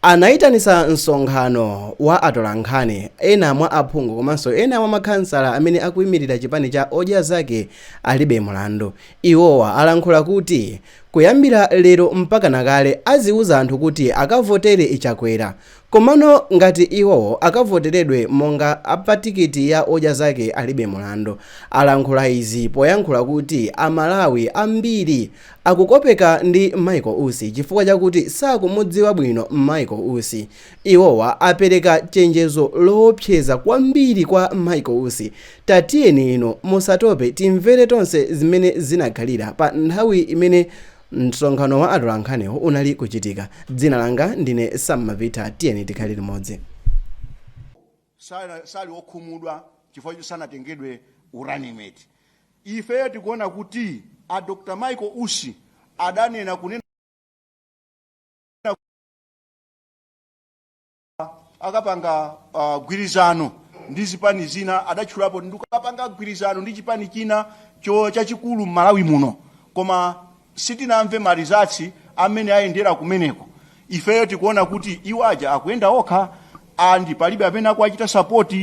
Anayitanisa msonkhano wa atolankhani, ena mwa aphungu komanso ena mwa makhansala amene akuyimirira chipani cha Odya Zake Alibe Mulandu. Iwowa alankhula kuti kuyambira lero mpaka nakale aziuza anthu kuti akavotere Chakwera, komano ngati iwowo akavoteredwe monga apa tikiti ya Odya Zake Alibe Mulandu. Alankhula izi poyankhula kuti Amalawi ambiri akukopeka ndi Michael Usi chifukwa chakuti sakumudziwa bwino Michael Usi. Iwowa apereka chenjezo loopseza kwambiri kwa Michael Usi. Tatiyeni inu musatope, timvere tonse zimene zinakhalira pa nthawi imene msonkhano wa atolankhaniwo unali kuchitika. Dzina langa ndine Sam Mavita, tiyeni tikhale limodzi. Sali okhumudwa chifukwa choti sanatengedwe running mate. Ife tikuona kuti a Dr Michael Usi adanena kunena akapanga gwirizano ndi zipani zina, adatchulapo ndikukapanga gwirizano ndi chipani china cho chachikulu m'Malawi muno, koma sitinamve ma results amene ayendera kumeneko. Ifeyo tikuona kuti iwo aja akuyenda okha and palibe amene akuachita support,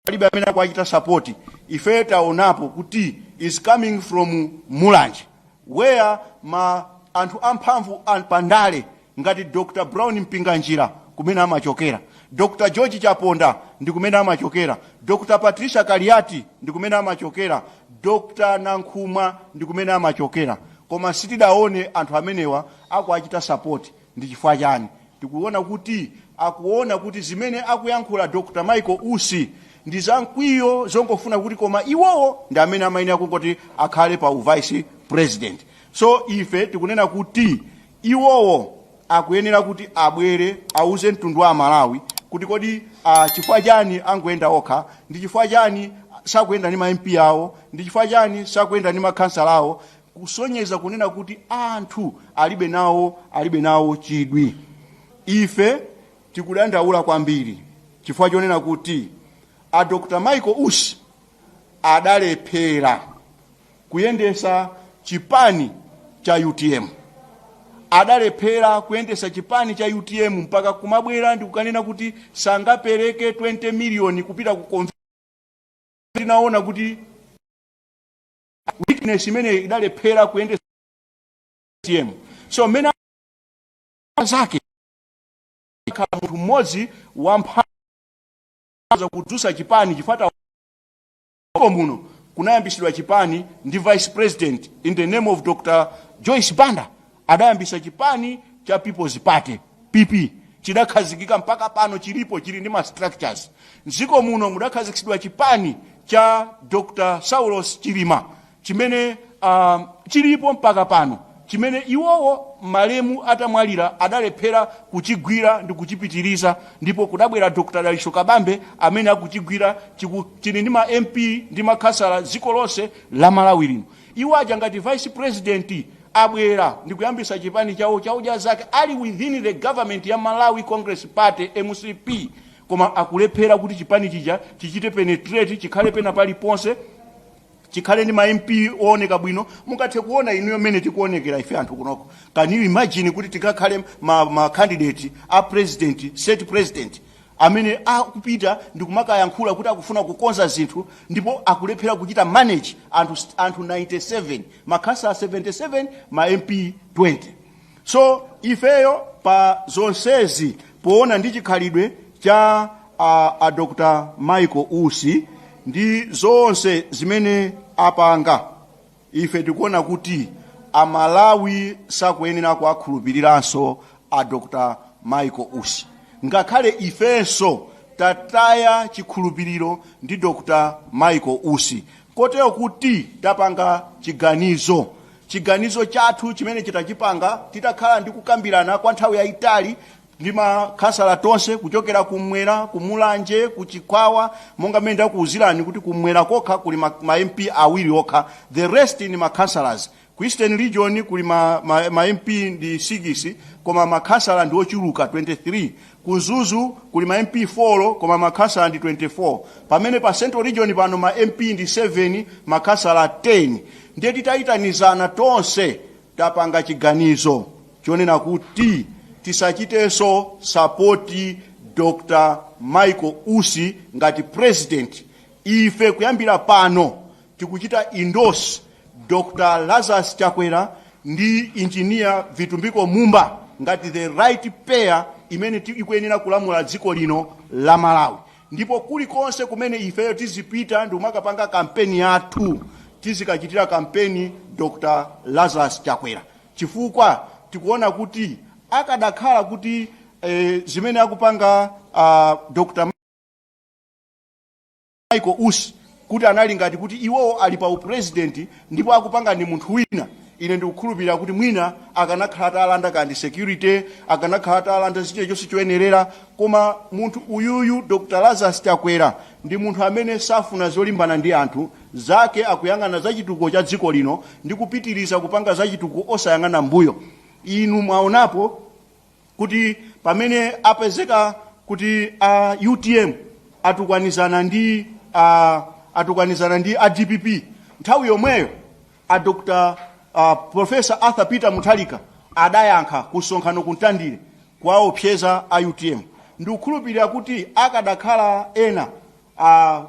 palibe amene akuachita support. Ife taonapo kuti is coming from Mulanje, where ma anthu amphamvu pandale ngati Dr Brown Mpinganjira kumene amachokera, Dr George Chaponda ndi kumene amachokera, Dr Patricia Kaliati ndi kumene amachokera, Dr Nankhumwa ndi kumene amachokera, koma sitidaone anthu amenewa akuachita support. Ndi chifukwa chani? Tikuona kuti akuona kuti zimene akuyankhula Dr Michael Usi ndi zamkwiyo zongofuna kuti koma iwowo ndi amene amayenera kungoti akhale pa vice president. So ife tikunena kuti iwowo akuyenera kuti abwere auze mtundu wa Malawi kuti kodi chifukwa chani angoyenda okha, ndi chifukwa chani sakuyenda ndi ma MP awo, ndi chifukwa chani sakuyenda ndi makhansala awo, kusonyeza kunena kuti anthu alibe nawo chidwi. Ife tikudandaula kwambiri chifukwa chonena kuti a Dr Michael Usi adalephera kuyendesa chipani cha UTM, adalephera kuyendesa chipani cha UTM mpaka kumabwera ndi kukanena kuti sangapereke 20 miliyoni kupita ku. Tinaona kuti weakness imene idalephera kuyendesa UTM. So mmene zake khala munthu mmodzi wamphamvu kudzusa chipani, chifukwa muno kunayambisidwa chipani ndi vice president in the name of Dr Joyce Banda. Adayambisa chipani cha People's Party, PP, chidakhazikika mpaka pano chilipo, chili ndi ma structures. Mdziko muno mudakhazikitsidwa chipani cha Dr Saulos Chilima chimene chilipo mpaka pano, chimene iwowo malemu atamwalira adalephera kuchigwira ndi kuchipitiriza, ndipo kudabwera Dr Dalitso Kabambe amene akuchigwira, chili ndi ma MP ndi makhansala dziko lonse la Malawi lino. Iwo aja ngati vice president abwera ndi kuyambisa chipani chawo cha Odya Zake ali within the government ya Malawi Congress Party, MCP, koma akulephera kuti chipani chija chichite penetrate, chikhale pena paliponse, chikhale ndi ma MP ooneka bwino. Mungathe kuona inuyo mmene tikuonekera ife anthu kunoko. Can you imagine kuti tikakhale ma candidate a president, state president, amene akupita ndi kumakayankhula kuti akufuna kukonza zinthu, ndipo akulephera kuchita manage anthu 97, makhansala 77, ma MP 20? So ifeyo pa zonsezi, poona ndi chikhalidwe cha a Dr Michael Usi ndi zonse zimene apanga, ife tikuona kuti Amalawi sakuyenera kuwakhulupiriranso a Dr Michael Usi. Ngakhale ifenso tataya chikhulupiriro ndi Dr Michael Usi, kotero kuti tapanga chiganizo. Chiganizo chathu chimene chitachipanga titakhala ndi kukambirana kwa nthawi yayitali ndi makhansala tonse kuchokera kumwera, kumulanje, kuchikwawa, monga mmene ndakuwuzirani kuti kumwera kokha kuli ma MP awiri okha, the rest ni ma councillors. Ku Eastern Region kuli ma MP ndi 6, koma makhansala ndi ochuluka, 23. Ku Mzuzu kuli ma MP 4, koma makhansala ndi 24, pamene pa Central Region pano ma MP ndi 7, makhansala 10. Ndiye titayitanizana tonse, tapanga chiganizo chonena kuti Tisachitenso support Dr Michael Usi ngati president. Ife kuyambira pano tikuchita endorse Dr Lazarus Chakwera ndi Engineer Vitumbiko Mumba ngati the right pair imene ikuyenera kulamula dziko lino la Malawi. Ndipo kulikonse kumene ifeyo tizipita ndi kumakapanga kampeni yathu, tizikachitira kampeni Dr Lazarus Chakwera, chifukwa tikuona kuti akadakhala kuti zimene akupanga Dr Michael Usi, kuti anali ngati kuti iwowo ali pa upresident ndipo akupanga ndi munthu wina, ine ndikukhulupirira kuti mwina akanakhala atalanda kandi security, akanakhala atalanda chilichonse choyenerera. Koma munthu uyuyu, Dr Lazarus Chakwera, ndi munthu amene safuna zolimbana ndi anthu zake. Akuyang'ana za chitukuko cha dziko lino ndi kupitiriza kupanga za chitukuko osayang'ana mbuyo. Inu mwaonapo kuti pamene apezeka kuti a UTM atukwanizana ndi a DPP, nthawi yomweyo a Dr Professor Arthur Peter Mutharika adayankha ku msonkhano kuntandire kuwaopseza a UTM. Ndikukhulupirira kuti akadakhala ena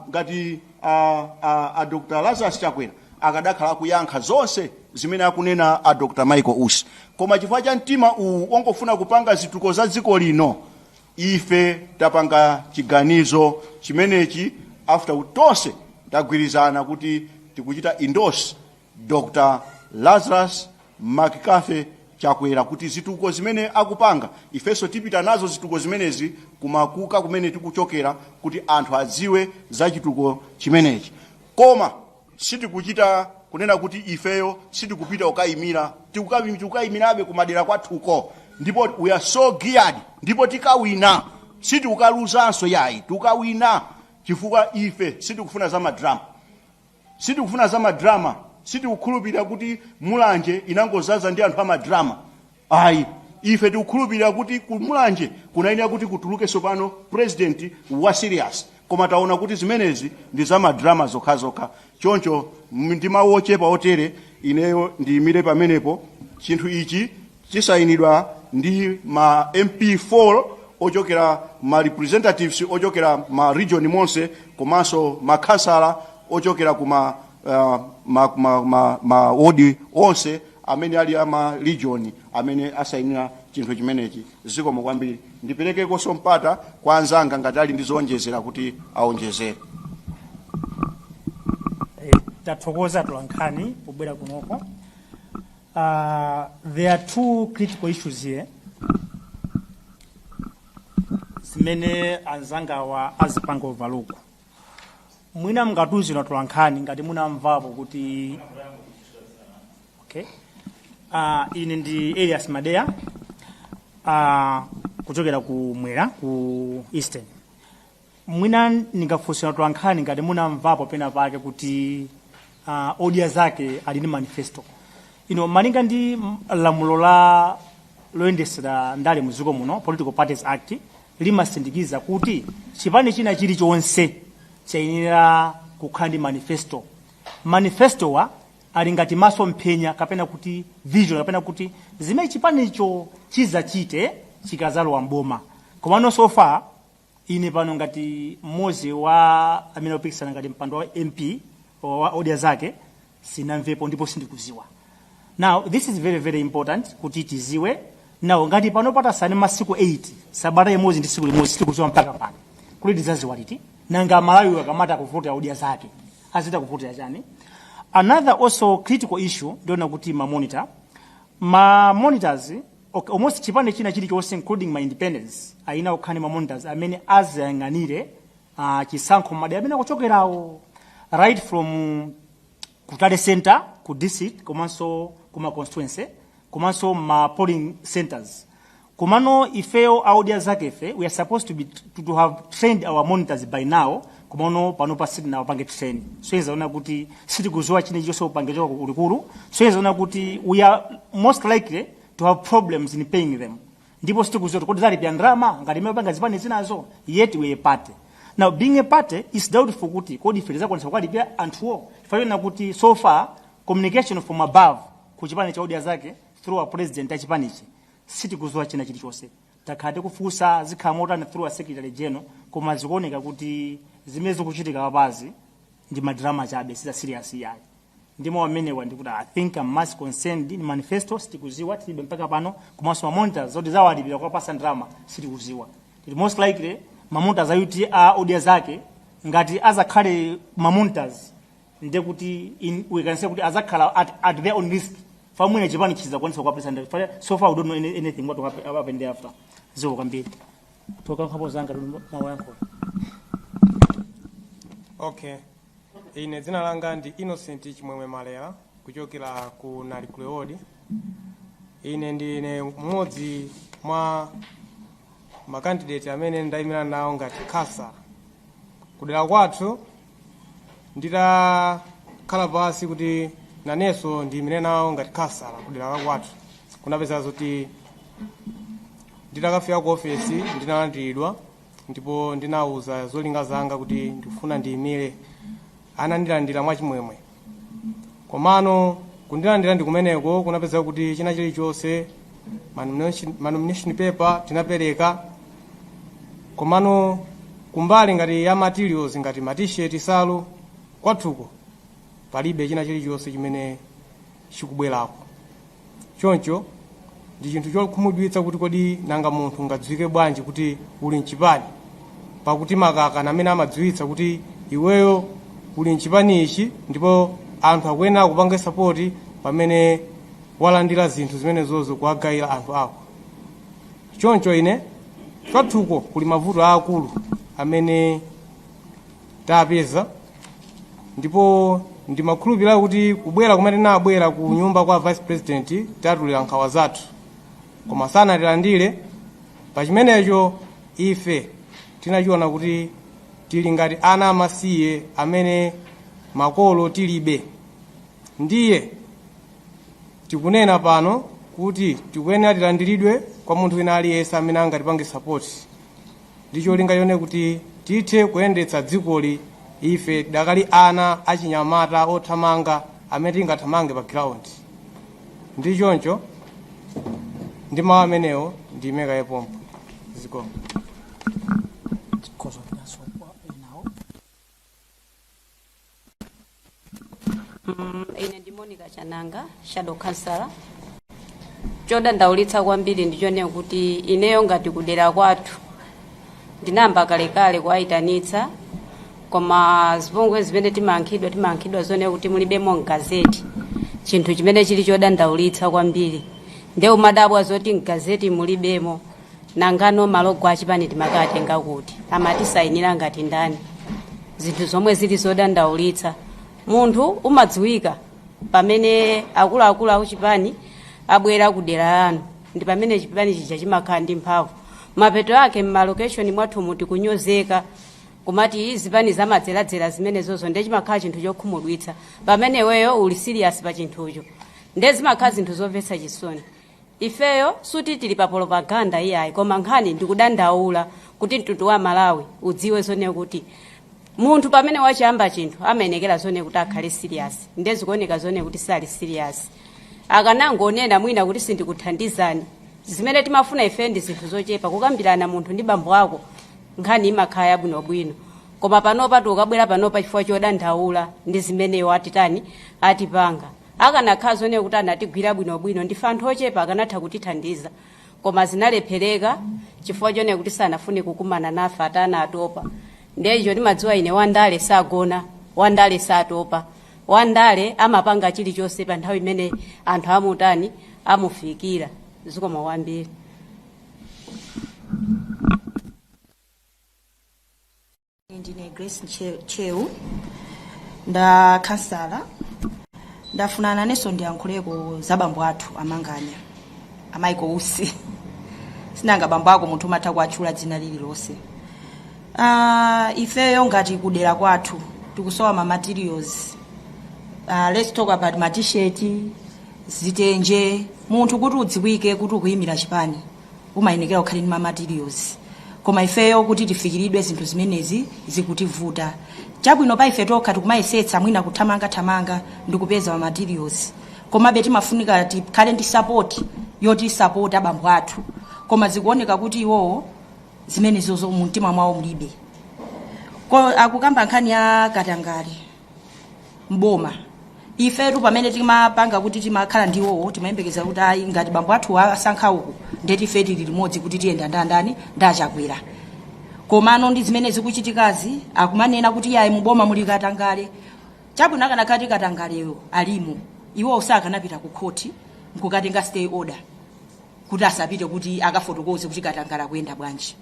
ngati a Dr Lazarus Chakwera, akadakhala akuyankha zonse zimene akunena a Dr Michael Usi. Koma chifukwa cha mtima uwu ongofuna kupanga zitukuko za dziko lino, ife tapanga chiganizo chimenechi after kuti tonse tagwirizana kuti tikuchita endorse Dr Lazarus McCarthy Chakwera, kuti zitukuko zimene akupanga, ifenso tipita nazo zitukuko zimenezi kumakuka kumene tikuchokera, kuti anthu adziwe za chitukuko chimenechi. Koma sitikuchita kunena kuti ifeyo sitikupita kukayimira. Tikukayimirabe kumadera kwathuko, ndipo we are so geared, ndipo tikawina. Sitikukaluzanso yayi, tikawina, chifukwa ife sitikufuna za madrama, sitikufuna za madrama. Sitikukhulupirira kuti Mulanje inangozaza ndi anthu amadrama, ayi. Ife tikukhulupirira kuti ku Mulanje kunayenera kuti kutulukenso pano president wa serious, koma taona kuti zimenezi ndi za madrama zokhazokha. Choncho ndi mawu ochepa otere, ineyo ndiyimire pamenepo. Chinthu ichi chisayinidwa ndi ma MP4 ochokera ma representatives ochokera ma region monse, komanso makhansala ochokera kuma ma ward onse amene ali ama region amene asayinira chinthu chimenechi. Zikomo kwambiri. Ndiperekekonso mpata kwa anzanga ngati ali ndi zowonjezera kuti aonjezere. Tathokoza tolankhani pobwera kunoko. There are two critical issues here zimene anzangawa azipanga overlook. Mwina mungatiuzira tolankhani ngati munamvapo kuti, okay. Ine ndi Elias Madeya, kuchokera ku Mwera, ku Eastern. Mwina ndingafunsira tolankhani ngati munamvapo pena pake kuti Odya Zake ali ndi manifesto ino. Malinga ndi lamulo la loyendesera ndale mdziko muno, Political Parties Act, limasindikiza kuti chipani china chilichonse chayenera kukhala ndi manifesto. Manifesto wa ali ngati masomphenya kapena kuti vision, kapena kuti zimene chipanicho chizachite chikazalowa mboma. Komano so far, ine pano ngati mmodzi wa amene akupikisana ngati mpando wa MP wa Odya Zake, sinamvepo ndipo sindikuziwa. Now this is very very important kuti tiziwe. Now ngati pano patasani masiku 8, sabata imodzi ndi tsiku limodzi, sitikuziwa mpaka pano kuti tidzaziwa liti. Nanga Malawi akamati akuvotera Odya Zake, azita kuvotera chani? Another also critical issue, ndiona kuti ma monitors, okay, almost chipani china chilichonse, including ma independents, ayina kukhala ndi ma monitors amene azayang'anire chisankho madera amene akuchokerawo, right from ku tally center, ku district, komanso kuma constituency, komanso ma polling centers. Komano ifeyo a Odya Zakefe, we are supposed to have trained our monitors by now. Komano pano pa sitinawapange train, so izaona kuti sitikuziwa chine chonse upange choka kulikulu. So izaona kuti we are most likely to have problems in paying them, ndipo sitikuziwa kuti kodi zalipira ndalama ngati imene panga zipani zinazo. Yet we a party. Now being a party is doubtful kuti kodi ife tizakwanisa kukalipira anthuwo, chifukwa kuti so far communication from above ku chipani cha Odya Zake through a president achipanichi. Sitikuziwa china chilichonse. Takhala tikufunsa zikhala motani through a secretary general, koma zikuoneka kuti zimene zikuchitika papazi ndi madrama chabe, siza serious yayi. Ndimo amenewa ndikuti I think I'm much concerned in manifesto. Sitikuziwa, tilibe mpaka pano. Komanso ma monitors zoti zawalipira kwa ndalama sitikuziwa. It most likely ma monitors ayuti a Odya Zake ngati azakhale ma monitors, ndekuti we can say kuti azakhala at their own risk. Famwina chipani chizakwanisa kuwapesa ndalama. So far we don't know anything what will happen thereafter. Zikomo kwambiri. Toka nkhapo zanga mawayankhula. Okay, ine dzina langa ndi Innocent Chimwemwe Malera, kuchokera ku Nalikule Ward. Ine ndine mmodzi mwa ma candidate amene ndayimira nawo ngati khansala kudera kwathu. Nditakhala pasi kuti nanenso ndiyimire nawo ngati khansala kudera kwathu, kunapeza zoti nditakafika ku ofesi ndinalandiridwa, ndipo ndinawuza zolinga zanga kuti ndikufuna ndiyimire. Anandilandira mwachimwemwe, komano kundilandira ndi kumeneko kunapeza kuti china chilichonse, ma nomination paper tinapereka, komano kumbali ngati ya materials, ngati ma T-shirt, salu, kwathuko palibe china chilichonse chimene chikubwerako. Choncho ndi chinthu chokhumudwitsa kuti kodi nanga munthu ungadziwike bwanji kuti uli mchipani, pakuti makaka amene amadziwitsa kuti iweyo uli mchipani ichi ndipo anthu akuyenera kupanga support, pamene walandira zinthu zimenezozo kuwagayira anthu ako? Choncho ine kwathuko kuli mavuto aakulu amene tapeza, ndipo ndimakhulupirira kuti kubwera kumene tinabwera ku nyumba kwa vice president tatulira nkhawa zathu, koma sanatilandire. Pa chimenecho ife tinachiona kuti tili ngati ana amasiye amene makolo tilibe. Ndiye tikunena pano kuti tikuyenera tilandiridwe kwa munthu wina aliyense amene angatipange support, ndi cholinga chone kuti tithe kuyendetsa dzikoli. Ife tidakali ana achinyamata othamanga amene tingathamange pa ground. Ndi choncho ndi mawu amenewo ndiyimeka yepompo. Zikomo. Tikhoza kupitaso nawo. Ine ndi Monica Chananga, shadow councillor. Chodandaulitsa kwambiri ndichonena kuti ineyo ngati kudera kwathu ndinayamba kalekale kuwayitanitsa, koma zipongwe zimene timayankhidwa, timayankhidwa zonena kuti mulibemo mgazeti, chinthu chimene chili chodandaulitsa kwambiri. Nde umadabwa zoti mgazeti mulibemo, nangano ma logo achipani timakatenga kuti? Amatisayinira ngati ndani? Zinthu zomwe zili zodandaulitsa. Munthu umadziwika pamene akuluakulu akuchipani abwera ku dera lanu, ndi pamene chipani chija chimakhala ndi mphamvu. Mapeto ake mma location mwathumu tikunyozeka, kumati zipani zamadzeradzera zimenezozo. Ndiye chimakhala chinthu chokhumudwitsa pamene iweyo uli serious pa chinthucho. Ndiye zimakhala zinthu zomvetsa chisoni. Ifeyo suti tili pa propaganda iyayi, koma nkhani ndikudandaula kuti mtundu wa Malawi udziwe zonena kuti munthu pamene wachiyamba chinthu amayenekera zonena kuti akhale serious. Ndiye zikuoneka zonena kuti sali serious. Akanangonena mwina kuti sindikuthandizani. Zimene timafuna ife ndi zinthu zochepa, kukambirana munthu ndi bambo ako, nkhani imakhala yabwinobwino. Koma panopa tikabwera panopa chifukwa chodandaula ndi zimeneyo atitani, atipanga. Akanakhala zonena kuti anatigwira bwinobwino, ndife anthu ochepa, akanatha kutithandiza, koma zinalephereka chifukwa chonena kuti sanafune kukumana nafe, atana atopa. Ndiye timadziwa ine, wandale sagona, wandale satopa, wandale amapanga chilichonse pa nthawi imene anthu amutani, amufikira. Zikomo kwambiri. Ndine Grace Cheu, nda kansala. Ndafuna nanenso ndiyankhuleko za bambo athu amanganya, a Michael Usi. Sinanga bambo ako munthu umatha kuatchula dzina lililonse. Ifeyo ngati kudera kwathu tikusowa ma materials. Let's talk about ma T-shirt, zitenje. Munthu kuti udziwike kuti ukuyimira chipani umayenekera ukhale ndi ma materials, koma ifeyo kuti tifikiridwe zinthu zimenezi zikutivuta. Chabwino, pa ife tokha tikumayesetsa mwina kuthamangathamanga ndi kupeza ma materials, komabe timafunika tikhale ndi support. yoti sapota bambo athu, koma zikuoneka kuti iwowo zimenezozo mumtima mwawo mulibe. Ko akukamba nkhani ya katangale mboma, ifetu pamene timapanga kuti timakhala ndiwowo, timayembekeza kuti ayi, ngati bambo athu asankha uku, ndeti ife tili limodzi kuti tiyenda ndandani ndachakwera. Komano ndi zimene zikuchitikazi, akumanena kuti yayi, muboma muli katangale. Chabwino, akanakhala katangaleyo alimo, iwo sakanapita ku khoti nkukatenga stay order kuti asapite kuti akafotokoze kuti katangale akuyenda bwanji.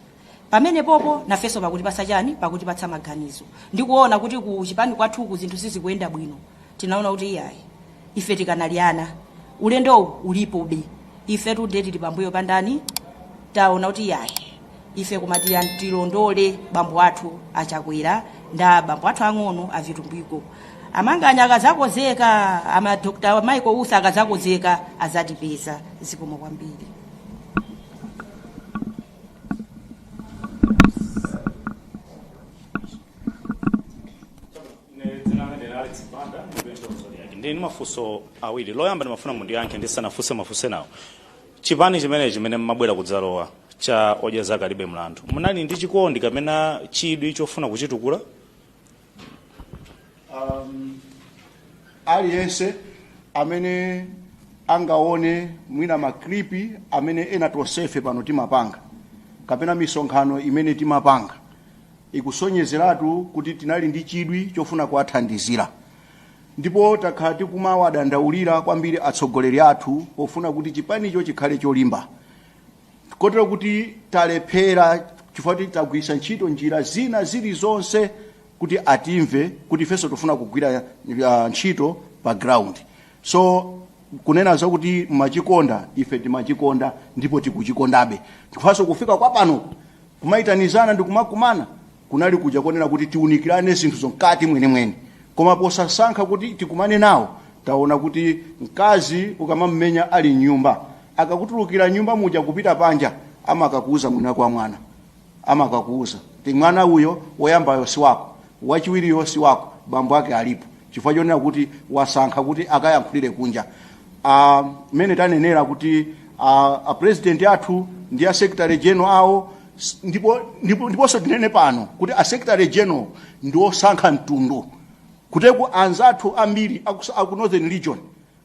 Pamene popo nafenso pakuti pasa chani, pakuti patsa maganizo ndikuona kuti ku chipani kwathuku zinthu sizikuyenda bwino. Tinaona kuti iyayi, ife tikanaliyana, ulendowu ulipobe, ife tunde tili pambuyo pandani. Taona kuti iyayi, ife koma tilondole bambo athu achakwera nda bambo athu ang'ono avitumbiko. Amanganya akazakozeka, ama Dr Michael Usi akazakozeka, azatipeza. Zikomo kwambiri. Dzina langa ndi Alex Banda, ndikuyenda Zodiak. Ndili mafunso awiri. Loyamba ndimafuna mundiyankhe ndisanafunse mafunso nawo. Chipani chimenechi chimene mmabwera kudzalowa cha Odya Zake Alibe Mlandu, munali ndi chikondi kapena chidwi chofuna kuchitukula? Aliyense amene angaone mwina ma clip amene ena tonsefe pano timapanga kapena misonkhano imene timapanga, ikusonyezeratu kuti tinali ndi chidwi chofuna kuwathandizira, ndipo takhala tikumawadandaulira kwambiri atsogoleri athu pofuna kuti chipanicho chikhale cholimba, kotero kuti talephera chifukwa kuti tagwiritsa ntchito njira zina zilizonse kuti atimve kuti ifenso tifuna kugwira ntchito pa ground. So kunena zakuti machikonda, ife timachikonda ndipo tikuchikondabe, chifukwanso kufika kwa pano kumayitanizana ndi kumakumana kunali kuja konena kuti tiunikirane zinthu zomkati mwenemwene. Koma posasankha kuti tikumane nawo, taona kuti mkazi ukamamumenya ali mnyumba, akakutulukira nyumba muja kupita panja, amakakuuza mwina kwa mwana, amakakuuza ti mwana uyo woyambayo si wako, wachiwiriyo si wako, bambo ake alipo, chifukwa chonena kuti wasankha kuti akayankhulire kunja. Mmene tanenera kuti a president athu ndi a secretary general awo, ndiponso tinene pano kuti a secretary general ndi osankha mtundu, kuteku anzathu ambiri aku Northern Region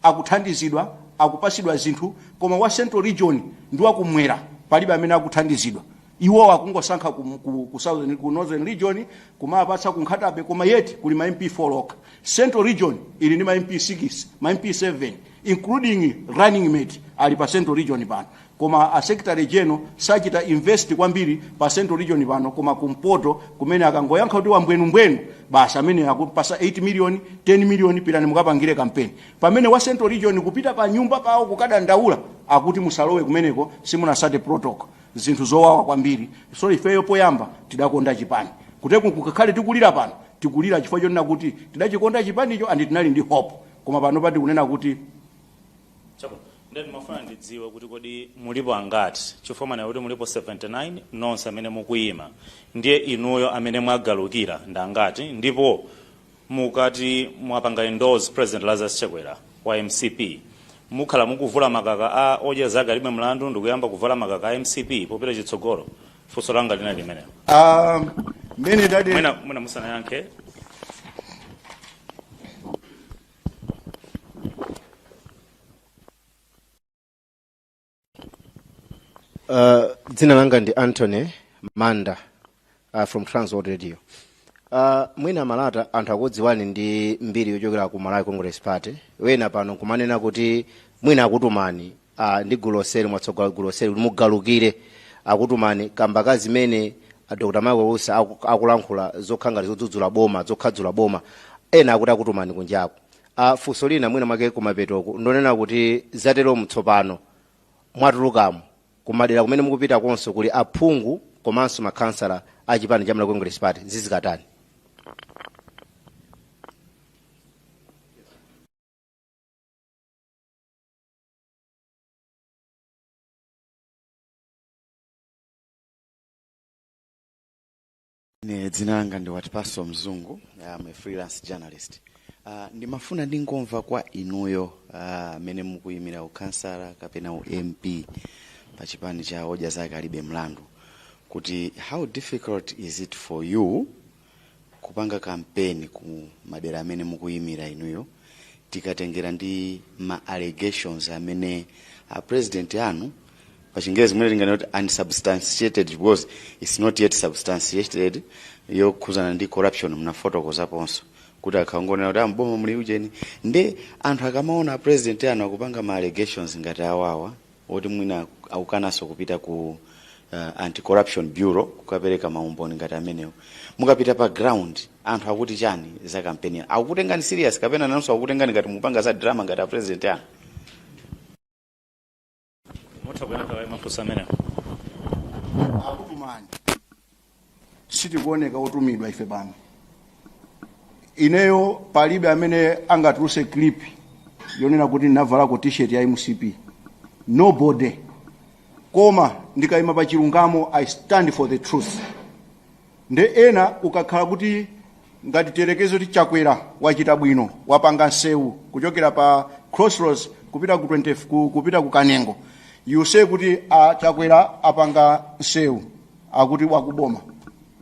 akuthandizidwa, akupasidwa zinthu, koma wa Central Region ndi wakumwera palibe amene akuthandizidwa. Iwo akungosankha ku Northern Region kumapatsa ku Nkhata Bay, koma yet kuli ma MP 4 okha. Central Region ili ndi ma MP 6, ma MP 7, including running mate ali pa Central Region pano, koma a secretary general sachita invest kwambiri pa Central Region pano, koma kumpoto kumene akangoyankha kuti wambwenumbwenu basi, amene akupasa 8 million, 10 million, pitani mukapangire campaign, pamene wa Central Region kupita pa nyumba pawo kukadandaula, akuti musalowe kumeneko, simunasate protocol. Zinthu zowawa kwambiri. So ifeyo poyamba tidakonda chipani, kuteku kukakhale tikulira pano, tikulira chifukwa chonena kuti tidachikonda chipanicho and tinali ndi hope, koma pano pati kunena kuti Chabwino, ndiye ndimafuna ndidziwe kuti kodi mulipo angati, chifukwa manena kuti mulipo 79 nonse amene mukuyima, ndiye inuyo amene mwagalukira ndi angati? Ndipo mukati mwapanga endorse President Lazarus Chakwera wa MCP, mukhala mukuvula makaka a Odya Zake Alibe Mlandu ndikuyamba kuvala makaka a MCP popita chitsogolo? Funso langa linali limenelo. Mmene dade Mwina musanayankhe. Dzina langa ndi Anthony Manda from Transworld Radio. Mwina Malata, anthu akudziwani ndi mbiri yochokera ku Malawi Congress Party. Wena pano kumanena kuti mwina akutumani ndi gulu lonseli, mwatsogola gulu lonseli kuti mugalukire, akutumani kamba ka zimene Dr Michael Usi akulankhula zokha ngati zodzudzula boma, zokhadzula boma. Ena akuti akutumani kunjaku. Funso lina mwina mwake kumapetoku ndonena kuti zatero mtsopano mwatulukamo, kumadera kumene mukupita konso kuli aphungu komanso makhansala a chipani cha Malawi Congress Party, zizikatani? Ine dzina langa ndi Watipaso Mzungu. I'm a freelance journalist. Ndimafuna ndingomva kwa inuyo amene mukuyimira ukhansala kapena u MP pa chipani cha Odya Zake Alibe Mlandu, kuti how difficult is it for you kupanga kampeni ku madera amene mukuyimira inuyo, tikatengera ndi ma allegations amene a president anu, pa Chingerezi mwene tingani kuti unsubstantiated because it's not yet substantiated, yokhuzana ndi corruption? Mnafotokozaponso kuti akhangonera kuti amboma muli ujeni, nde anthu akamaona president anu akupanga ma allegations ngati awawa, oti mwina akukananso kupita ku Anti-Corruption Bureau kukapereka maumboni ngati amenewo, mukapita pa ground anthu akuti chani za kampeni? Akukutengani serious kapena nanso akukutengani ngati mupanga za drama ngati a president anu? Mutha kuyankha mafunso amenewo. Akutumani? Sitikuoneka otumidwa ife pano. Ineyo palibe amene angatuluse clip yonena kuti ndinavalako T-shirt ya MCP, nobody. Koma ndikayima pa chilungamo, I stand for the truth. Nde ena ukakhala kuti ngati tiyerekeze kuti Chakwera wachita bwino, wapanga nsewu kuchokera pa Crossroads kupita ku 20, kupita ku Kanengo, you say kuti a Chakwera apanga nsewu, akuti wakuboma.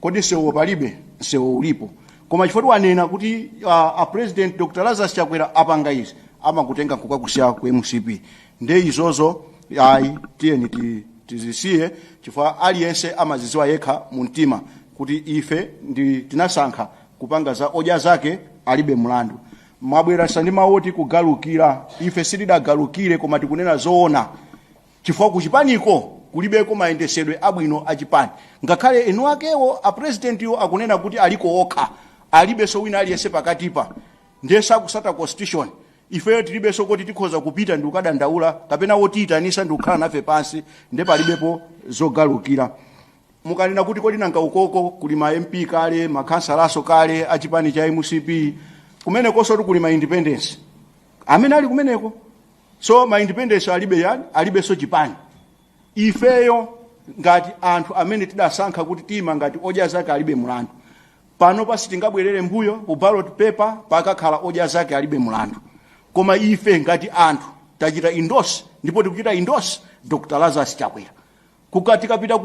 Kodi nsewu palibe? Nsewu ulipo, koma chifukwa wanena kuti a President Dr Lazarus Chakwera apanga izi, amakutenga kukakusiya ku MCP. Nde izozo ayi, tiyeni tizisiye, chifukwa aliyense amazidziwa yekha mu mtima kuti ife ndi tinasankha kupanga za Odya Zake Alibe Mlandu. Mwabwerasa ndi mawu oti kugalukira. Ife sitidagalukire, koma tikunena zoona, chifukwa kuchipaniko kulibeko mayendesedwe abwino achipani. Ngakhale enu akewo apresidentiwo akunena kuti aliko okha, alibenso wina aliyense pakatipa, ndiye sakusata constitution. Ifeyo tilibenso kuti tikhoza kupita ndi kukadandaula kapena wotiyitanisa ndi kukhala nafe pansi, ndiye palibepo zogalukira. Mukanena kuti kodi nanga ukoko kuli ma MP kale, makhansalaso kale achipani cha MCP, kumenekonso kuli ma independence amene ali kumeneko. So ma independence alibe yani, alibenso chipani. Ifeyo ngati anthu amene tidasankha kuti tima ngati Odya Zake Alibe Mulandu, pano pasi tingabwerere mbuyo. Ku ballot paper pakakhala Odya Zake Alibe Mulandu. Koma ife ngati anthu tachita endorse, ndipo tikuchita endorse Dr Lazarus Chakwera. Tikapita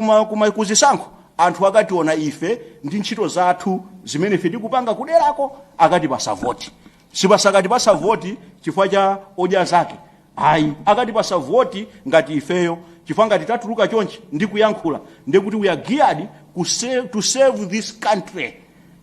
kuzisankho, anthu akationa ife ndi ntchito zathu zimene ife tikupanga kuderako, akatipasa voti. Sipasakatipasa voti chifukwa cha Odya Zake, ayi. Akatipasa voti ngati ifeyo, chifukwa ngati tatuluka chonchi ndi kuyankhula, ndikuti we are geared to save this country.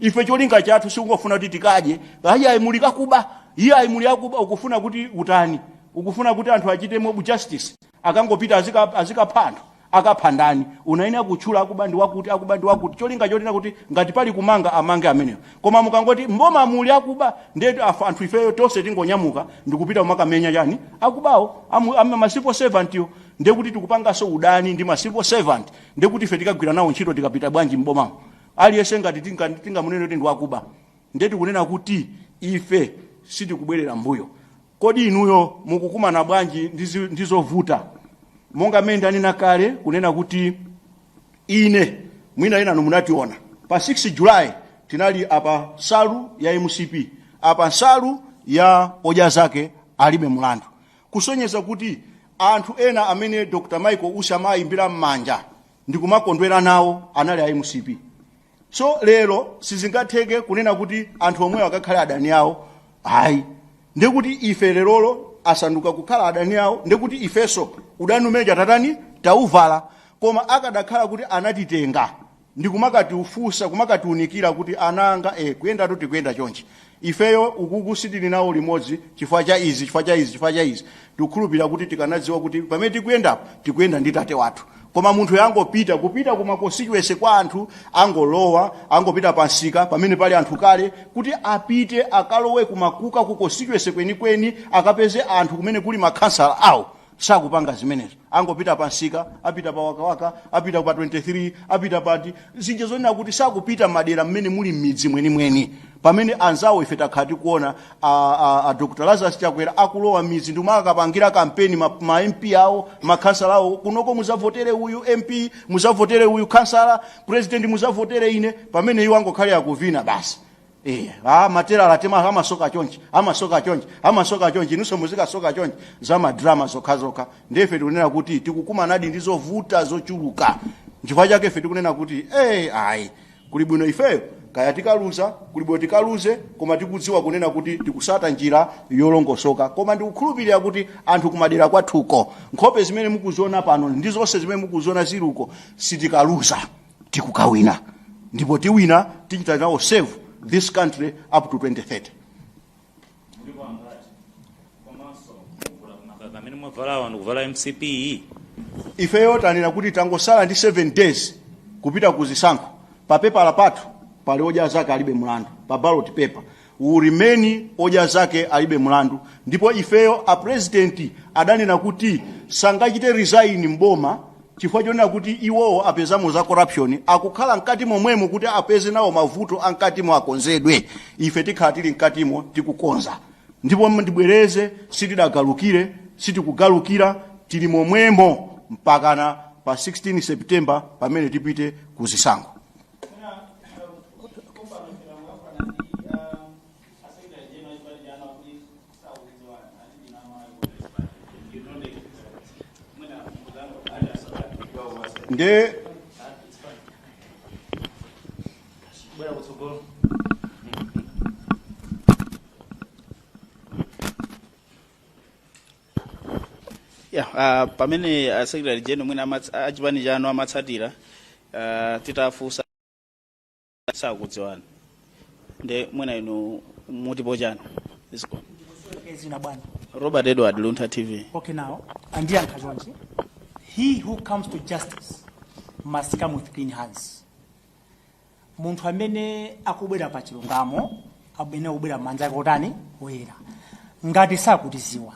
Ife cholinga chathu sikungofuna kuti tikadye. Ayi, ayi, muli kakuba. Iye ayi, muli akuba. Ukufuna kuti utani? Ukufuna kuti anthu achite mob justice, akangopita azikapha anthu? Akapha ndani? Unayenera kutchula akuba ndi wakuti, akuba ndi wakuti, cholinga chotina kuti ngati pali kumanga, amange ameneyo. Koma mukangoti mboma muli akuba, ndiye anthu ifeyo tonse tingonyamuka ndikupita kumakamenya chani? Akubawo, ma civil servant yo. Ndiye kuti tikupanganso udani ndi ma civil servant. Ndiye kuti ife tikagwira nawo ntchito tikapita bwanji mbomamo, aliyense ngati tingamunene kuti ndi wakuba? Ndiye tikunena kuti ife sitikubwerera mbuyo. Kodi inuyo mukukumana bwanji ndi zovuta? Monga mmene ndanena kale kunena kuti ine mwina inanu munationa pa 6 July, tinali apa nsalu ya MCP, apa nsalu ya Odya Zake Alibe Mulandu, kusonyeza kuti anthu ena amene Dr Michael Usi amayimbira m'manja ndikumakondwera nawo anali a MCP. So lero sizingatheke kunena kuti anthu omwewo akakhale adani awo, ayi. Ndikuti ife lerolo asanduka kukhala adani awo, ndikuti ifenso udani umene tatani, tauvala. Koma akadakhala kuti anatitenga ndikumakatiufunsa, kumakatiunikira kuti ananga kuyendatu tikuyenda chonchi, ifeyo ukuku sitili nawo limodzi chifukwa cha izi, chifukwa cha izi, chifukwa cha izi, tikukhulupirira kuti tikanadziwa kuti pamene tikuyendapo tikuyenda ndi tate wathu. Koma munthu yangopita kupita kuma constituency kwa anthu, angolowa, angopita pansika pamene pali anthu kale, kuti apite akalowe kumakuka ku constituency kwenikweni, akapeze anthu kumene kuli makhansala awo, sakupanga zimenezo. Angopita pansika, apita pa Wakawaka, apita pa 23, apita pati zija zonena kuti sakupita madera mmene muli m'midzi mwenimweni, pamene anzawo ife takhala tikuona a Dr Lazarus Chakwera akulowa midzi ndimakapangira kampeni ma MP awo, makhansala awo: kunoko muzavotere uyu MP, muzavotere uyu khansala, president muzavotere ine, pamene iwo angokhale akuvina basi. Materala tema amasoka chonchi, amasoka chonchi, amasoka chonchi, inunso muzikasoka chonchi, za madrama zokhazokha. Ndiye tikunena kuti tikukumanadi ndi zovuta zochuluka. Nchifukwa chake ife tikunena kuti ayi, kuli bwino ifeyo kaya tikaluza, kuli bwino tikaluze, koma tikudziwa kunena kuti tikusata njira yolongosoka. Koma ndikukhulupirira kuti anthu kumadera kwathuko, nkhope zimene mukuziona pano ndi zonse zimene mukuziona ziluko, sitikaluza, tikukawina, ndipo tiwina, tichita nawo save this country up to 2030. Mulipo angati? Komanso muvula makaka amene mwavalawa ndikuvala MCP? Ifeyo tanena kuti tangosala ndi 7 days kupita kuzisankho. Pa pepala pathu pali Odya Zake Alibe Mlandu. Pa ballot paper will remain Odya Zake Alibe Mlandu. Ndipo ifeyo, a president adanena kuti sangachite resign mboma chifukwa chonena kuti iwowo apezamo za corruption, akukhala mkati momwemo kuti apeze nawo mavuto ankatimo akonzedwe. Ife tikhala tili mkatimo tikukonza. Ndipo ndibwereze, sitidagalukire, sitikugalukira, tili momwemo mpakana pa 16 September pamene tipite kuzisankho. Nde Bwera kutsogolo. Ya, pamene secretary general mwina achipani chanu amatsatira, titafunsa sakudziwana, nde mwina inu mutipo chanu Isiko. Zina bwana? Robert Edward, Luntha TV. Okay, now andiyankha chonchi: he who comes to justice must come with clean hands. Munthu amene akubwera pa chilungamo amene akubwera manja ake otani? Oyera. Ngati sakutiziwa,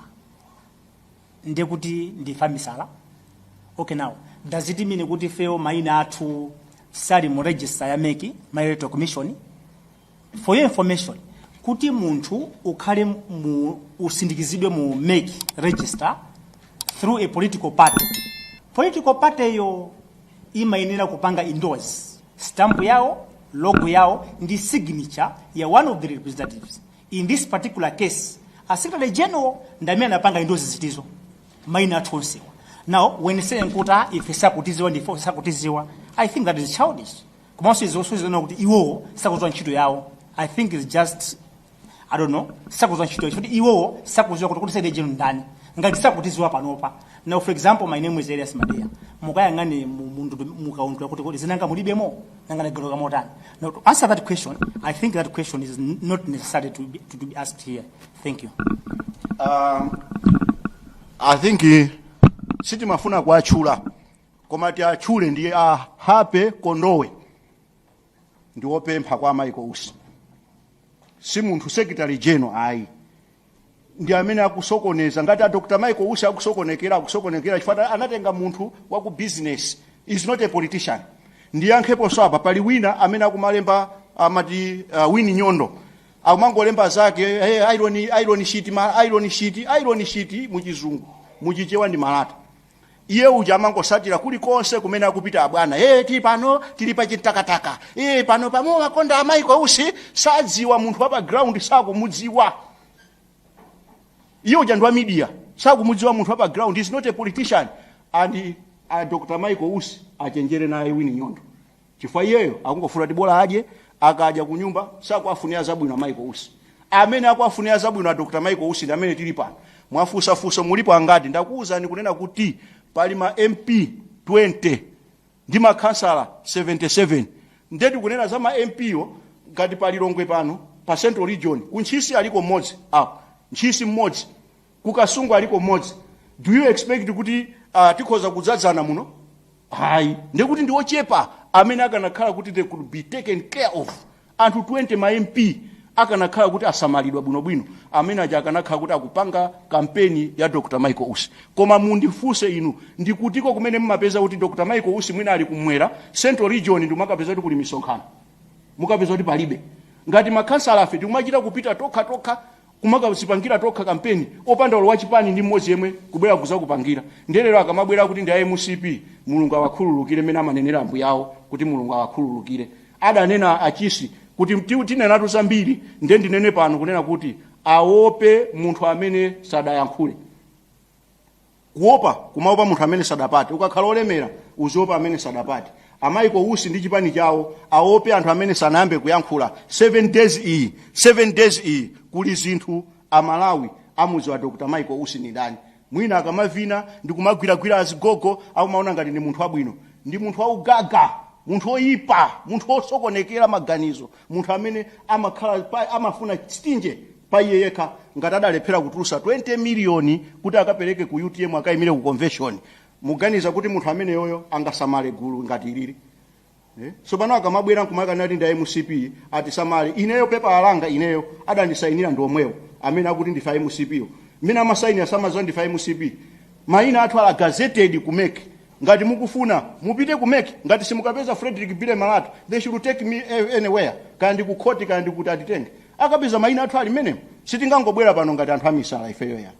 ndiye kuti ndife amisala. Okay, now does it mean kuti ifeyo mayina athu sali mu register ya MEC, Malawi Electoral Commission? For your information, kuti munthu ukhale mu usindikizidwe mu MEC register through a political party, political party yo imayenera kupanga endorse stamp yawo, logo yawo ndi signature ya one of the representatives. In this particular case, a secretary general ndi amene anapanga endorse zitizo, mayina athu onsewa. Now when saying kuti ah, ife sakutiziwa, ndife sakutiziwa, I think that is childish. Komanso izosuzana kuti iwowo sakudziwa ntchito yawo, I think is just, I don't know, sakudziwa ntchito yawo kuti iwowo sakudziwa kuti secretary general ndani ngati sakutiziwa panopa. Now, for example, my name is Elias Madeya. Mukayang'ane mukaundula kuti zinanga mulibemo, nanga nagaloka motani? Now, to answer that question, I think that question is not necessary to be asked here. Thank you. I think sitimafuna kuatchula, koma tiatchule, ndi a Hape Kondowe, ndi wopempha kwa Michael Usi, si munthu secretary general ayi. Ndi amene akusokoneza. Ngati a Dr Michael Usi akusokonekera, akusokonekera chifukwa anatenga munthu wa ku business, is not a politician. Ndiyankheponso apa, pali wina amene akumalemba, amati Wini Nyondo, akumangolemba zake, hey, iron, iron sheet, ma, iron sheet, iron sheet muchizungu, muchichewa ndi malata. Iye uja amangosatira kulikonse kumene akupita abwana. Hey, tili pano, tili pa chintakataka. Hey, pano pamo makonda a Michael Usi sadziwa munthu wa pa ground, sakumudziwa. Iye uja ndi wa media, sakumudziwa munthu wa pa ground, is not a politician. And Dr Michael Usi achenjere naye Wini Nyondo, chifukwa iyeyo akungofuna kuti bola adye, akadya ku nyumba, sakuafunira zabwino a Michael Usi. Amene akuafunira zabwino a Dr Michael Usi ndi amene tili pano. Mwafunsafunso mulipo angati, ndakuwuzani kunena kuti pali ma MP 20 ndi makhansala 77. Ndeti kunena za ma MP yo, ngati pa Lilongwe pano, pa Central Region, ku Ntchisi aliko mmodzi apo, Ntchisi mmodzi, ku Kasungu aliko mmodzi. Do you expect kuti tikhoza kudzadzana muno? Hayi, ndekuti ndi ochepa amene akanakhala kuti they could be taken care of. Anthu 20 ma MP akanakhala kuti asamalidwa bwinobwino, amene aja akanakhala kuti akupanga kampeni ya Dr Michael Usi. Koma mundifunse inu, ndikutiko kumene mumapeza kuti Dr Michael Usi mwina ali kumwera, Central Region, ndi mukapeza kuti kuli misonkhano? Mukapeza kuti palibe. Ngati makhansala afe tikumachita kupita tokha tokha, kumakazipangira tokha kampeni, opanda olo wachipani ndi mmodzi yemwe kubwera kuzakupangira. Ndelero akamabwera kuti ndi a MCP, Mulungu awakhululukire, mmene amanenera ambuyawo kuti Mulungu awakhululukire. Adanena achisi Kuti tinenatu zambiri, ndiye ndinene pano kunena kuti aope munthu amene sadayankhule. Kuopa kumaopa munthu amene sadapate. Ukakhala olemera, uziopa amene sadapate. A Michael Usi ndi chipani chawo aope anthu amene sanayambe kuyankhula. 7 days iyi, 7 days iyi, kuli zinthu Amalawi amudziwa Dr Michael Usi ni ndani. Mwina akamavina ndi kumagwiragwira azigogo, akumaona ngati ndi munthu wabwino. Ndi munthu waugaga, munthu woyipa, munthu wosokonekera maganizo, munthu amene amakhala amafuna stinje pa iye yekha. Ngati adalephera kutulusa 20 miliyoni kuti akapereke ku UTM, akayimire ku convention, muganiza kuti munthu ameneyoyo angasamale gulu ngati ilili, eh? So pano akamabwera nkumakana ndi MCP, atisamale. Ineyo pepa alanga ineyo adandisayinira ndi omwewo amene akuti ndifa MCP yo. Mmene amasayinira samadziwa ndifa MCP? Mayina athu ala gazetted ku MEC. Ngati mukufuna, mupite ku MEC. Ngati simukapeza Frederick Billy Malata, they should take me anywhere, kaya ndi ku court, kaya ndi kuti atitenge, akapeza mayina athu ali menemo. Sitingangobwera pano ngati anthu amisala ifeyo ya,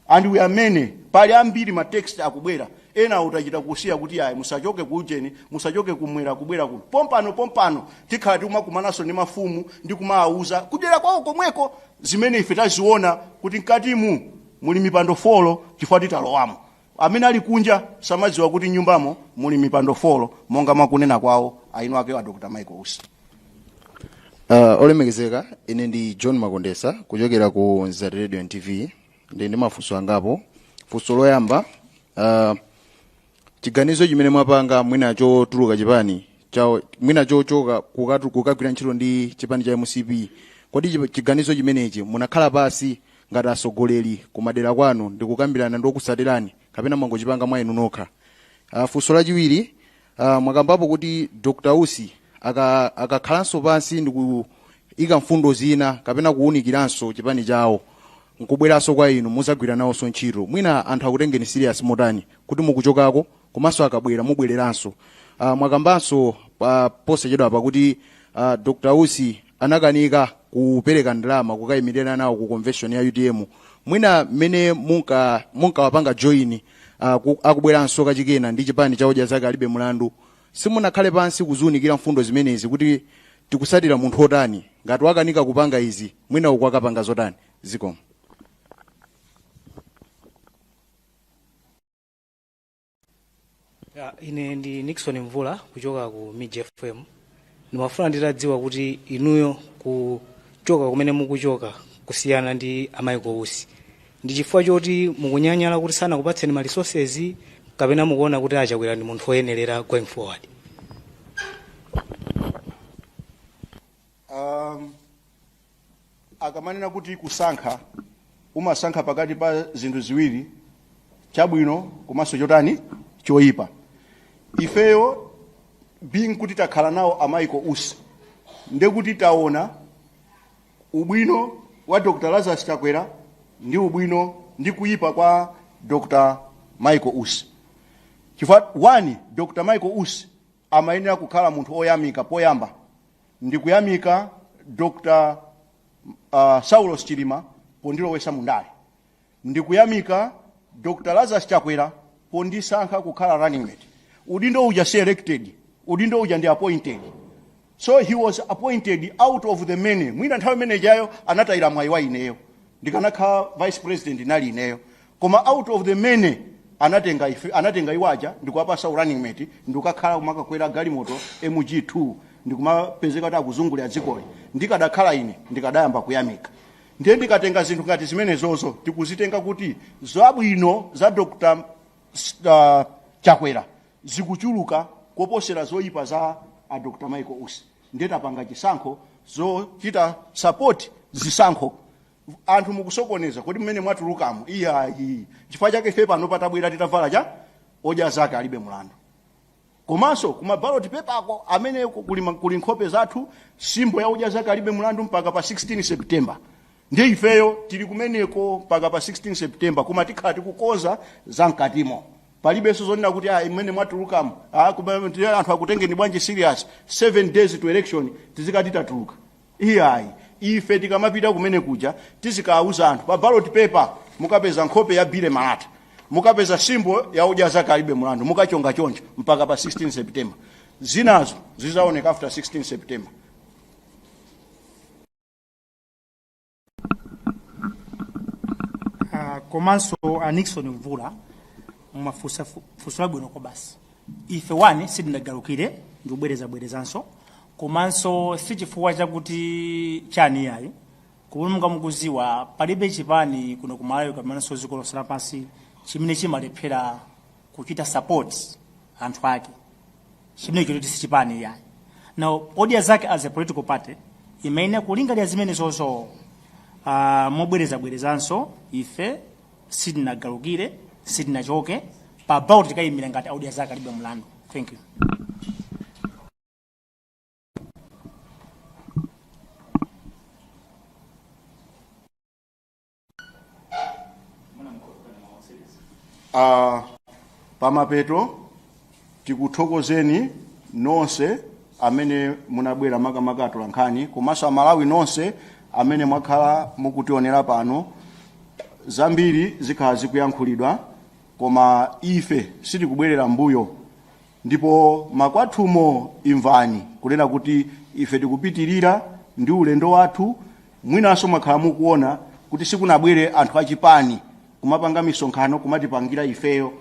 and we are many. Pali ambiri, ma text akubwera, ena utachita kusiya kuti ayi, musachoke ku ujeni, musachoke kumwera kubwera kuno. Pompano pompano tikhala tikumakumananso ndi mafumu ndi kumawauza kudera kwawo komweko zimene ife taziona, kuti mkatimu muli mipando 4, chifukwa titalowamo amene ali kunja samadziwa kuti nyumbamo muli mipando 4, monga mwakunena kwawo aino ake a Dr Michael Usi. Olemekezeka, ine ndi John Makondesa kuchokera ku Nzati Radio and TV. Ndi mafunso angapo. Funso loyamba, chiganizo chimene mwapanga mwina chotuluka chipani cha, mwina chochoka kukagwira ntchito ndi chipani cha MCP, kodi chiganizo chimenechi munakhala pasi ngati atsogoleri kumadera kwanu ndi kukambirana ndi okusatirani, kapena mwangochipanga mwa inu nokha? Funso lachiwiri, mwakambapo kuti Dr Usi akakhalanso pansi ndi kuyika mfundo zina kapena kuwunikiranso chipani chawo nkubweranso kwa inu, muzagwira nawonso ntchito. Mwina anthu akutengeni serious motani kuti mukuchokako, komanso akabwera mubwereranso? Mwakambanso posachedwa pakuti Dr Usi anakanika kupereka ndalama kukayimirira nawo ku convention ya UTM. Mwina mmene munkawapanga join, akubweranso kachikena ndi chipani cha Odya Zake Alibe Mulandu, simunakhale pansi kuziwunikira mfundo zimenezi kuti tikusatira munthu otani, ngati wakanika kupanga izi, mwina uku akapanga zotani? Zikomo. Ya, ine ndi Nixon Mvula kuchoka ku Mij FM. Ndimafuna nditadziwa kuti inuyo kuchoka kumene mukuchoka kusiyana ndi a Michael Usi ndi chifukwa choti mukunyanyala kuti sanakupatseni ma resources, kapena mukuona kuti aChakwera ndi munthu woyenerera going forward? Akamanena kuti kusankha, umasankha pakati pa zinthu ziwiri, chabwino komanso chotani, choyipa. Ifeyo being kuti takhala nawo a Michael Usi, ndekuti taona ubwino wa Dr Lazarus Chakwera ndi ubwino ndi kuyipa kwa Dr Michael Usi. Chifukwa one, Dr Michael Usi amayenera kukhala munthu oyamika. Poyamba ndikuyamika Dr Saulos Chilima pondilowesa mundale, ndikuyamika Dr Lazarus Chakwera pondisankha kukhala running mate. Udindo uja si elected, udindo uja ndi appointed. So he was appointed out of the many. Mwina nthawi imene ijayo anatayira mwayi wa ineyo, ndikanakhala vice president nali ineyo, koma out of the many anatenga ife, anatenga iwaja ndikuwapasa running mate, ndikukakhala kumakakwera galimoto MG2 ndikumapezeka kuti akuzungulira dzikoli. Ndikadakhala ine, ndikadayamba kuyamika. Ndiye ndikatenga zinthu ngati zimenezozo, tikuzitenga kuti zabwino za Dr Chakwera zikuchuluka koposera zoyipa za a Dr Michael Usi. Ndiye tapanga chisankho zochita support zisankho. Anthu mukusokoneza kuti mmene mwatulukamo, iyayi. Chifukwa chake ife pano patabwera titavala cha Odya Zake Alibe Mulandu, komanso kuma ballot paper ako amene kuli nkhope zathu, symbol ya Odya Zake Alibe Mulandu, mpaka pa 16 September. Ndiye ifeyo tili kumeneko mpaka pa 16 September, koma tikhala tikukonza za mkatimo. Palibenso zonena kuti ah, imene mwatulukamo, ah, anthu akutengeni bwanji serious 7 days to election tizikati tatuluka? Iyayi. Ife tikamapita kumene kuja, tizikawuza anthu pa ballot paper mukapeza nkhope ya Billy Malata, mukapeza symbol ya Odya Zake Alibe Mulandu, mukachonga choncho mpaka pa 16 September. Zinazo zizaoneka after 16 September. Komanso a Nixon Mvula, mwafunsa funso labwino kwabasi. Ife one, sitinagalukire, ndikubwerezabwerezanso, komanso si chifukwa chakuti chani yayi. Monga mukuziwa, palibe chipani kuno kumalawi kapenanso dziko lonse lapansi chimene chimalephera kuchita support anthu ake. Chimene choti si chipani yayi. Now, Odya Zake as a political party imayenera kulingalira zimene zozo. Mobwerezabwerezanso, ife sitinagalukire, sitinachoke pa ballot, tikayimira ngati Odya Zake Alibe Mlandu. Thank you. Pamapeto tikuthokozeni nonse amene munabwera, makamaka atolankhani komanso Amalawi nonse amene mwakhala mukutionera pano. Zambiri zikhala zikuyankhulidwa, koma ife sitikubwerera mbuyo, ndipo makwathumo imvani kunena kuti ife tikupitirira ndi ulendo wathu. Mwinanso mwakhala mukuona kuti sikunabwere anthu achipani kumapanga misonkhano kumatipangira ifeyo.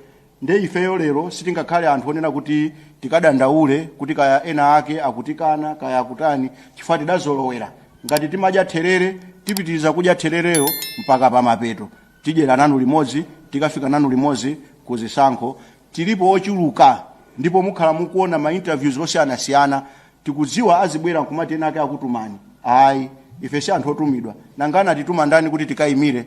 Nde ifeyo lero sitingakhale anthu onena kuti tikadandaule kuti kaya ena ake akutikana, kaya akutani, chifukwa tidazolowera. Ngati timadya therere, tipitiriza kudya therereyo mpaka pamapeto. Tidyera nanu limodzi, tikafika nanu limodzi ku zisankho. Tilipo ochuluka, ndipo mukhala mukuona ma interviews osiyanasiyana. Tikudziwa azibwera nkumati ena ake akutumani. Ayi, ife si anthu otumidwa. Nanga anatituma ndani kuti tikayimire,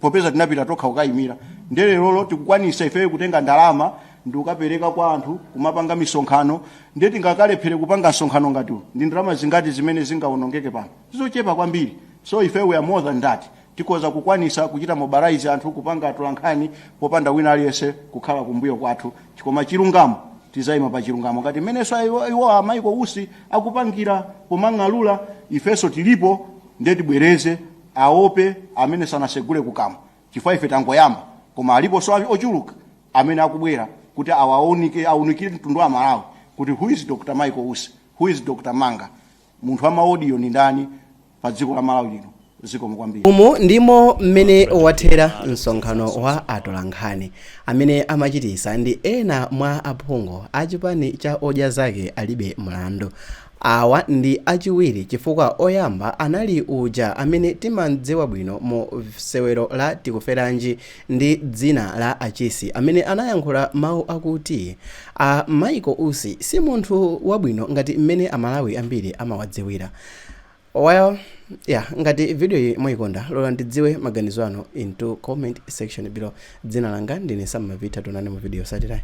popeza tinapita tokha kukayimira? Ndiye lerolo tikukwanisa ifeyo kutenga ndalama ndi kukapereka kwa anthu kumapanga misonkhano. Ndiye tingakalephere kupanga msonkhano ngati uwu? Ndi ndalama zingati zimene zingawonongeke pano? Zochepa kwambiri. So ife we are more than that. Tikhoza kukwanisa kuchita mobilize anthu, kupanga atolankhani popanda wina aliyense kukhala kumbuyo kwathu. Koma chilungamo, tizayima pa chilungamo, ngati mmenenso iwo a Michael Usi akupangira pomang'alula. Ifenso tilipo. Ndiye tibwereze, aope amene sanasegule kukamwa, chifukwa ife tangoyamba, koma aliponso ochuluka amene akubwera kuti awaunike, aunikire mtundu wa Malawi kuti who is Dr Michael Usi, who is Dr Manga, munthu wa ma audio ndi ndani pa dziko la Malawi lino. Zikomo kwambiri. Umu ndimo mmene wathera msonkhano wa atolankhani amene amachitisa ndi ena mwa aphungu a chipani cha Odya Zake Alibe Mlandu. Awa ndi achiwiri chifukwa oyamba anali uja amene timamdziwa bwino mu sewero la Tikuferanji ndi dzina la Achisi, amene anayankhula mawu akuti a Michael Usi si munthu wabwino ngati mmene Amalawi ambiri amawadziwira. Well, yeah, ngati video iyi mwayikonda, lola ndidziwe maganizo anu into comment section below. Dzina langa ndine Sam Mavita. Tionane mu video yotsatirayi.